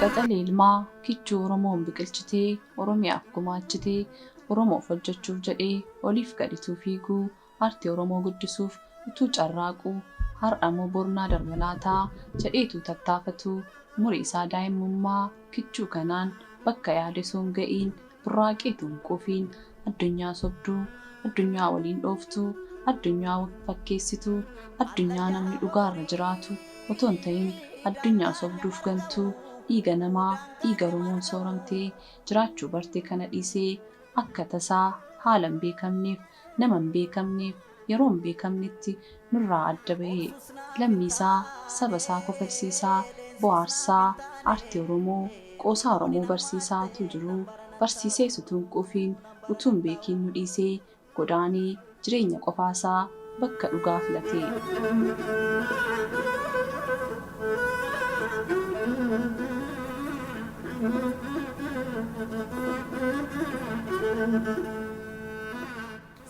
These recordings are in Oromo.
Qaxalee ilmaa kichuu Oromoon biqilchitee Oromiyaaf gumaachitee Oromoof hojjechuuf jedhee oliif gadituu fiiguu aartii Oromoo guddisuuf utuu carraaquu har'amoo bornaa darba laataa jedheetuu tattaafatuu umurii isaa daa'imummaa kichuu kanaan bakka yaade osoo hin ga'iin burraaqeetuu hin quufiin addunyaa sobduu, addunyaa waliin dhooftuu, addunyaa fakkeessituu, addunyaa namni dhugaarra jiraatu otoo hin ta'in addunyaa sobduuf gantuu dhiiga namaa dhiiga Oromoon sooramtee jiraachuu barte kana dhiisee akka tasaa haala hin beekamneef nama hin beekamneef yeroo hin beekamnetti nurraa adda ba'e. Lammiisaa saba isaa kofalsiisaa, bohaarsaa, aartii Oromoo, qoosaa Oromoo barsiisaa utuu jiruu barsiisees utuu hin quufiin utuu hin beekiin nu dhiisee godaanee jireenya qofaasaa bakka dhugaa filate.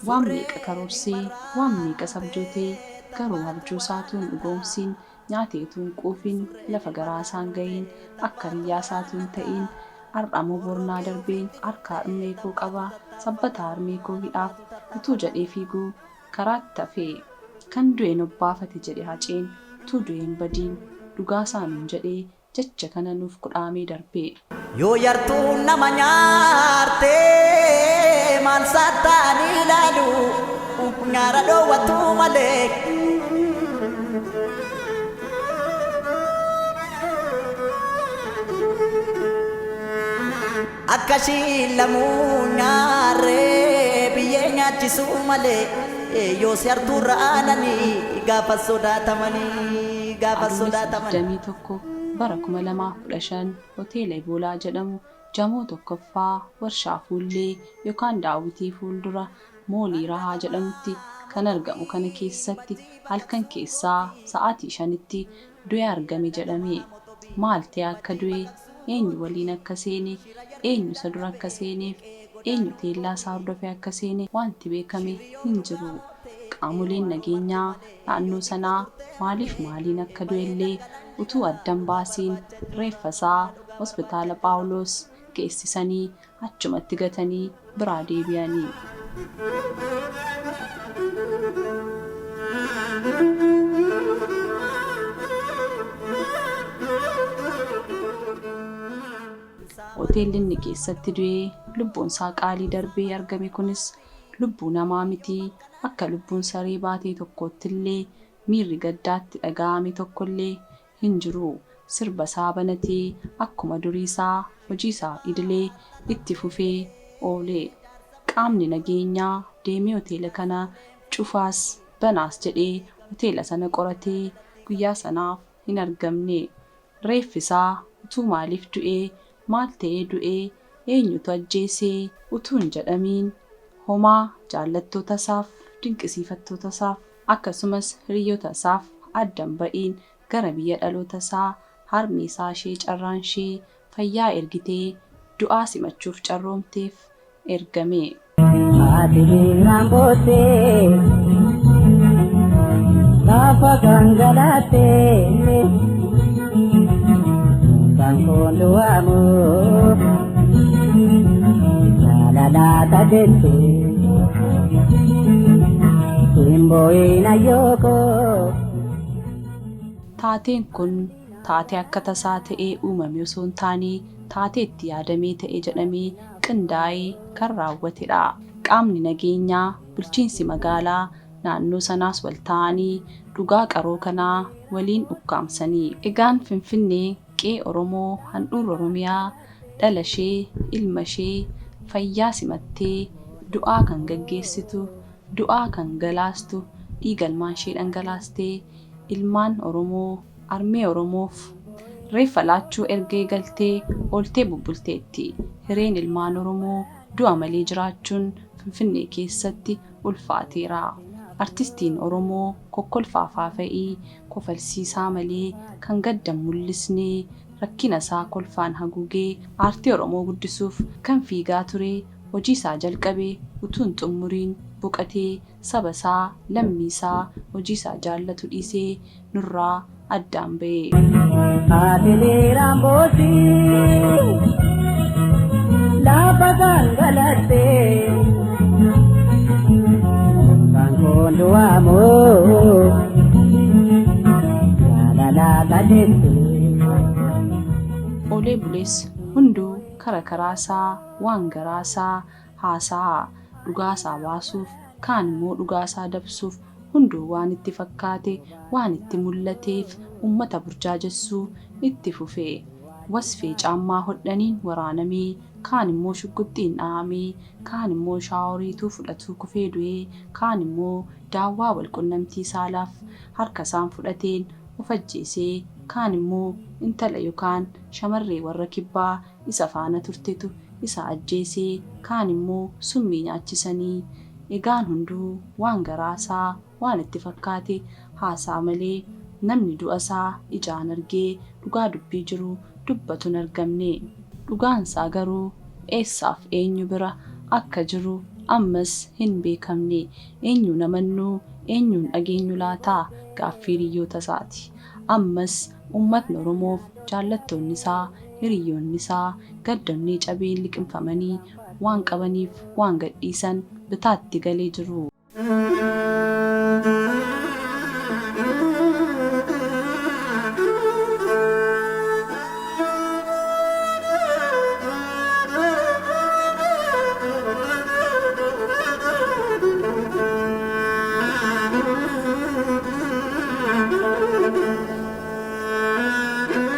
Waan meeqa karoorsee, waan meeqas abjootee garuu abjuu isaa utuu hin dhugoomsiin, nyaatee utuu hin quufiin, lafa garaa isaa hin ga'iin, akka hiriyyaa isaa utuu hin ta'iin har'amoo bornaa darbeen harka harmee koo qaba, sabbataa harmee koo hidhaaf utuu jedhee fiiguu karaatti hafe. Kan du'e nobbaafate jedhe Haceen utuu du'ee hin badiin dhugaa isaa nuun jedhee jecha kana nuuf kudhaamee darbe. Yoo yartuun nama nyaarte maal saattaanii ilaalu nyaara dhoowwatu malee. Akka ishiin lamuu nyaarree biyyee nyaachisuu malee yoo si hartuurra aananii gaafa sodaatamanii gaafa Adoolessa sodaataman. 21 bara 2015 Hoteela Eboolaa jedhamu Jamoo 1ffaa Warshaa Fuullee yokaan Daawwitii fuuldura Moolii Rahaa jedhamutti kan argamu kana keessatti halkan keessaa sa'aatii 5tti du'ee argame jedhame. Maal ta'ee akka du'e, eenyu waliin akka seene, eenyu isa dura akka seeneef eenyu teellaa isaa hordofee akka seene wanti beekame hin jiru. Qaamoleen nageenyaa naannoo sanaa maaliif maaliin akka du'ellee utuu adda hin baasiin reeffa isaa Hospitaala Phaawuloos geessisanii achumatti gatanii biraa deebi'ani. Hoteelli inni keessatti du'ee lubbuun isaa qaalii darbee argame kunis lubbuu namaa mitii akka lubbuun saree baatee tokkoottillee miirri gaddaa itti dhaga'ame tokkollee hin jiru. Sirba isaa banatee akkuma durii isaa hojii isaa idilee itti fufee oole. Qaamni nageenyaa deemee hoteela kana cufaas banaas jedhee hoteela sana qoratee guyyaa sanaaf hin argamne. Reeffi isaa utuu maaliif du'e, maal ta'ee du'e, eenyutu ajjeese utuu hin jedhamiin homaa jaallattoota isaaf, dinqisiifattoota isaaf akkasumas hiriyyoota isaaf adda hin ba'iin gara biyya dhaloota isaa harmee isaa ishee carraan ishee fayyaa ergitee du'aa simachuuf carroomteef ergame. Haati diinaan boossee lafa gangalaattee kan koon du'amu jaalalaata jette hin boo'in ayyookoo. Taateen kun taatee akka tasaa ta'ee uumame osoo hin taane taatee itti yaadamee ta'e jedhamee qindaa'ee kan raawwatedha. Qaamni nageenyaa, bulchiinsi magaalaa naannoo sanaas wal ta'anii dhugaa qaroo kanaa waliin ukkaamsanii. Egaan Finfinnee qe'ee Oromoo handhuurri Oromiyaa dhala ishee, ilma ishee fayyaa simattee du'aa kan gaggeessitu, du'aa kan galaastu, dhiiga ilmaan ishee dhangalaastee ilmaan Oromoo, armee Oromoof reeffa laachuu erga eegaltee ooltee bubbulteetti. Hireen ilmaan Oromoo du'a malee jiraachuun Finfinnee keessatti ulfaateera. Artistiin Oromoo kokkolfaa faafa'ii kofalsiisaa malee kan gadda hin mul'isne, rakkina isaa kolfaan haguugee aartii Oromoo guddisuuf kan fiigaa ture hojii isaa jalqabe utuu hin xummuriin boqatee saba isaa, lammii isaa, hojii isaa jaallatu dhiisee nurraa addaan ba'e. Haatilee Raamboosii lafa gangalattee baankoon du'aamoo jaalalaata jettee. Oolee bulees hunduu kara karaasaa waan garaasaa haasa'a dhugaasaa baasuuf kaan immoo dhugaasaa dabsuuf hunduu waan itti fakkaate waan itti mul'ateef uummata burjaajessuu itti fufe. Wasfee caammaa hodhaniin waraanamee kaan immoo shugguxxiin dhahamee kaan immoo shaaworiituu fudhatuu kufee du'ee kaan immoo daawwaa walqunnamtii saalaaf harka isaan fudhateen of ajjeesee kaan immoo intala yookaan shamarree warra kibbaa isa faana turtetu isa ajjeesee kaan immoo summii nyaachisanii egaan hunduu waan garaasaa waan itti fakkaate haasaa malee namni du'a isaa ijaan argee dhugaa dubbii jiru dubbatu hin argamne. Dhugaansaa garuu eessaaf eenyu bira akka jiru ammas hin beekamne. Eenyuun amannuu eenyuun dhageenyu laataa gaaffii hiriyoota isaati. Ammas uummatni Oromoof jaallattoonni isaa hiriyoonni isaa gaddonnee cabeen liqimfamanii waan qabaniif waan gadhiisan bitaatti galee jiru.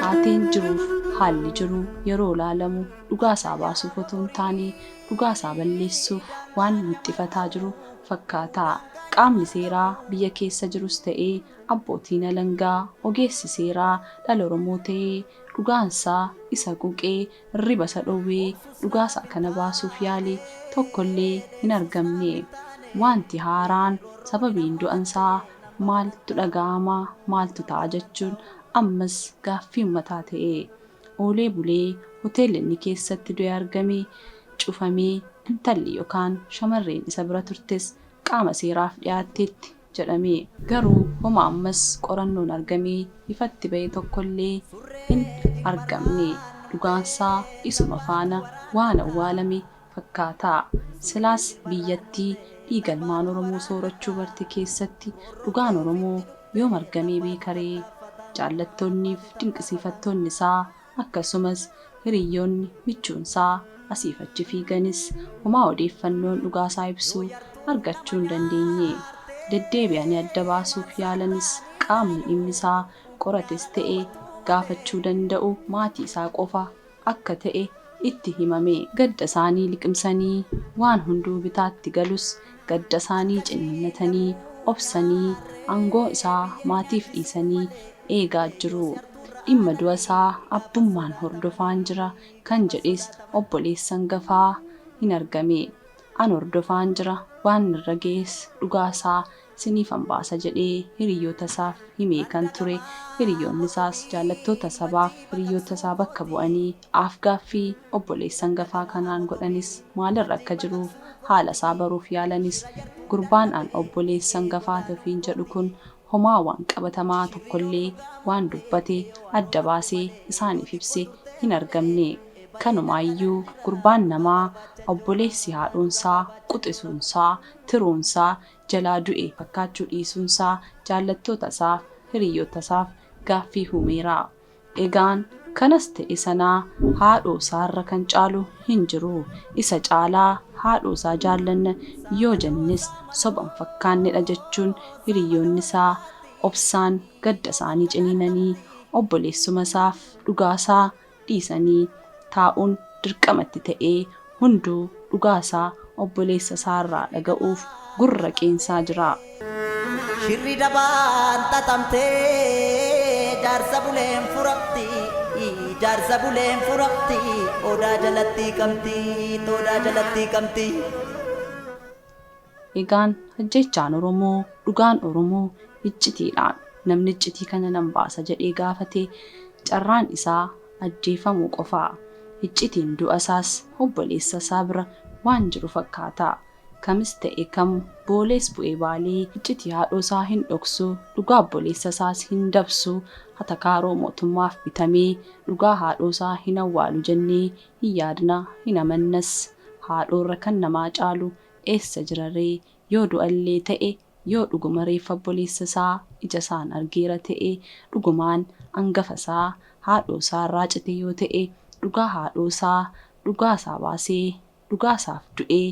Taateen jiruuf haalli jiru yeroo ilaalamu dhugaasaa baasuuf otoo hin taane dhugaasaa balleessuuf waan wixxifataa jiru fakkaata. Qaamni seeraa biyya keessa jirus ta'ee abbootiin alangaa ogeessi seeraa dhala Oromoo ta'ee dhugaansaa isa quuqee hirriba isa dhowwee dhugaasaa kana baasuuf yaale tokkollee hin argamne. Wanti haaraan sababiin du'ansaa maaltu dhaga'ama maaltu ta'a jechuun ammas gaaffii uummataa ta'e. Oolee bulee hoteelli inni keessatti du'e argame cufamee intalli yookaan shamarreen isa bira turtes qaama seeraaf dhiyaatteetti jedhame. Garuu homa ammas qorannoon argamee ifatti ba'e tokkollee hin argamne. Dhugaansaa isuma faana waan awwaalame fakkaata. Silaas biyyattii dhiigalmaan Oromoo soorachuu barte keessatti dhugaan Oromoo yoom argamee beekaree? Jaallattoonniif dinqisiifattoonni isaa akkasumas hiriyoonni michuunsaa asiif achi fiiganis homaa odeeffannoon dhugaasaa ibsuu argachuu hin dandeenye. Deddeebi'anii adda baasuuf yaalanis qaamni dhimmi isaa qorates ta'e gaafachuu danda'u maatii isaa qofa akka ta'e itti himame. Gadda isaanii liqimsanii waan hunduu bitaatti galus gadda isaanii ciniinnatanii obsanii aangoo isaa maatiif dhiisanii eegaa jiru. Dhimma du'a isaa abbummaan hordofaan jira kan jedhes obboleessa hangafaa hin argame. An hordofaan jira waan irra ga'es dhugaasaa siniifan baasa jedhee hiriyoota isaaf himee kan ture hiriyoonni isaas jaallattoota sabaaf hiriyoota isaa bakka bu'anii af-gaaffii obboleessa hangafaa kanaan godhanis maalirra akka jiruuf haala isaa baruuf yaalanis gurbaan an obboleessa hangafaa ofiin jedhu kun homaa waan qabatamaa tokkollee waan dubbate adda baasee isaaniif ibse hin argamne. Kanumaayyuu gurbaan namaa obboleessi haadhoonsaa quxisuunsaa tiruunsaa jalaa du'e fakkaachuu dhiisuunsaa jaallattoota isaaf hiriyoota isaaf gaaffii uumeera. Egaan kanas ta'e sanaa haadhoo isaarra kan caalu hin jiru. Isa caalaa haadhoo isaa jaallanna yoo jennes soban fakkaannedha jechuun hiriyoonni isaa obsaan gadda isaanii ciniinanii obboleessuma isaaf dhugaasaa dhiisanii taa'uun dirqamatti ta'ee hunduu dhugaasaa obboleessa isaarraa dhaga'uuf gurra qeensaa jira. Shirri dabaan xaxamtee jaarsa buleen furamti jaarsa buleen furamti odaa jalatti qabdi odaa jalatti qabdi. Egaan ajjechaan Oromoo dhugaan Oromoo iccitiidhaan namni iccitii kana nan baasa jedhee gaafate carraan isaa ajjeefamuu qofa. Iccitiin du'a isaas obboleessa isaa bira waan jiru fakkaata. Kamis ta'e kam, Boolees bu'e Baalee, iccitii haadhoosaa hin dhoksu, dhugaa obboleessasaas hin dabsu, atakaaroo mootummaaf bitamee dhugaa haadhoosaa hin awwaalu jennee hin yaadna, hin amannas. Haadhoorra kan namaa caalu eessa jiraree? Yoo du'allee ta'e, yoo dhuguma reeffa obboleessasaa ijasaan argeera ta'e, dhugumaan angafasaa haadhoosaarraa cite yoo ta'e, dhugaa haadhoosaa dhugaasaa baasee dhugaasaaf du'ee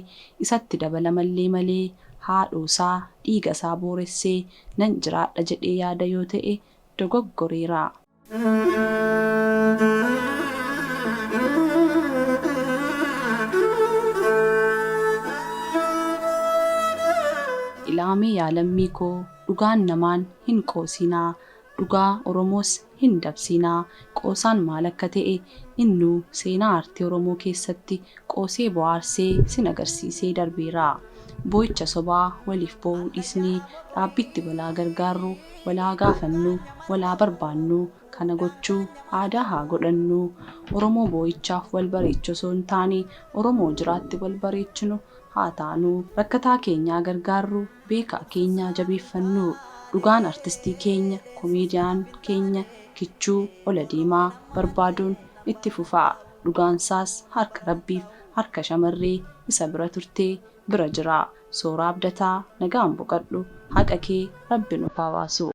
isatti dabalamallee malee haadhoosaa dhiigasaa booressee nan jiraadha jedhee yaada yoo ta'e dogoggoreera. Ilaamee yaa lammii koo dhugaan namaan hin qoosinaa, dhugaa Oromoos hin dabsinaa. Qoosaan maal akka ta'e innuu seenaa aartii Oromoo keessatti qoosee bohaarsee sin agarsiisee darbeera. Boo'icha sobaa waliif boo'uu dhiisnee dhaabbiitti walaa gargaarru, walaa gaafannu, walaa barbaannu. Kana gochuu aadaa haa godhannu. Oromoo boo'ichaaf wal bareechu osoo hin taane Oromoo jiraatti wal bareechinu haa taanu. Rakkataa keenyaa gargaarru, beekaa keenyaa jabeeffannu. Dhugaan artistii keenya, komeediyaan keenya Kichuu ol-adeemaa barbaaduun itti fufa. Dhugaansaas harka Rabbiif harka shamarree isa bira turtee bira jira. Sooraa Abdataa nagaan boqadhu. Haqa kee Rabbi nuuf haa baasu.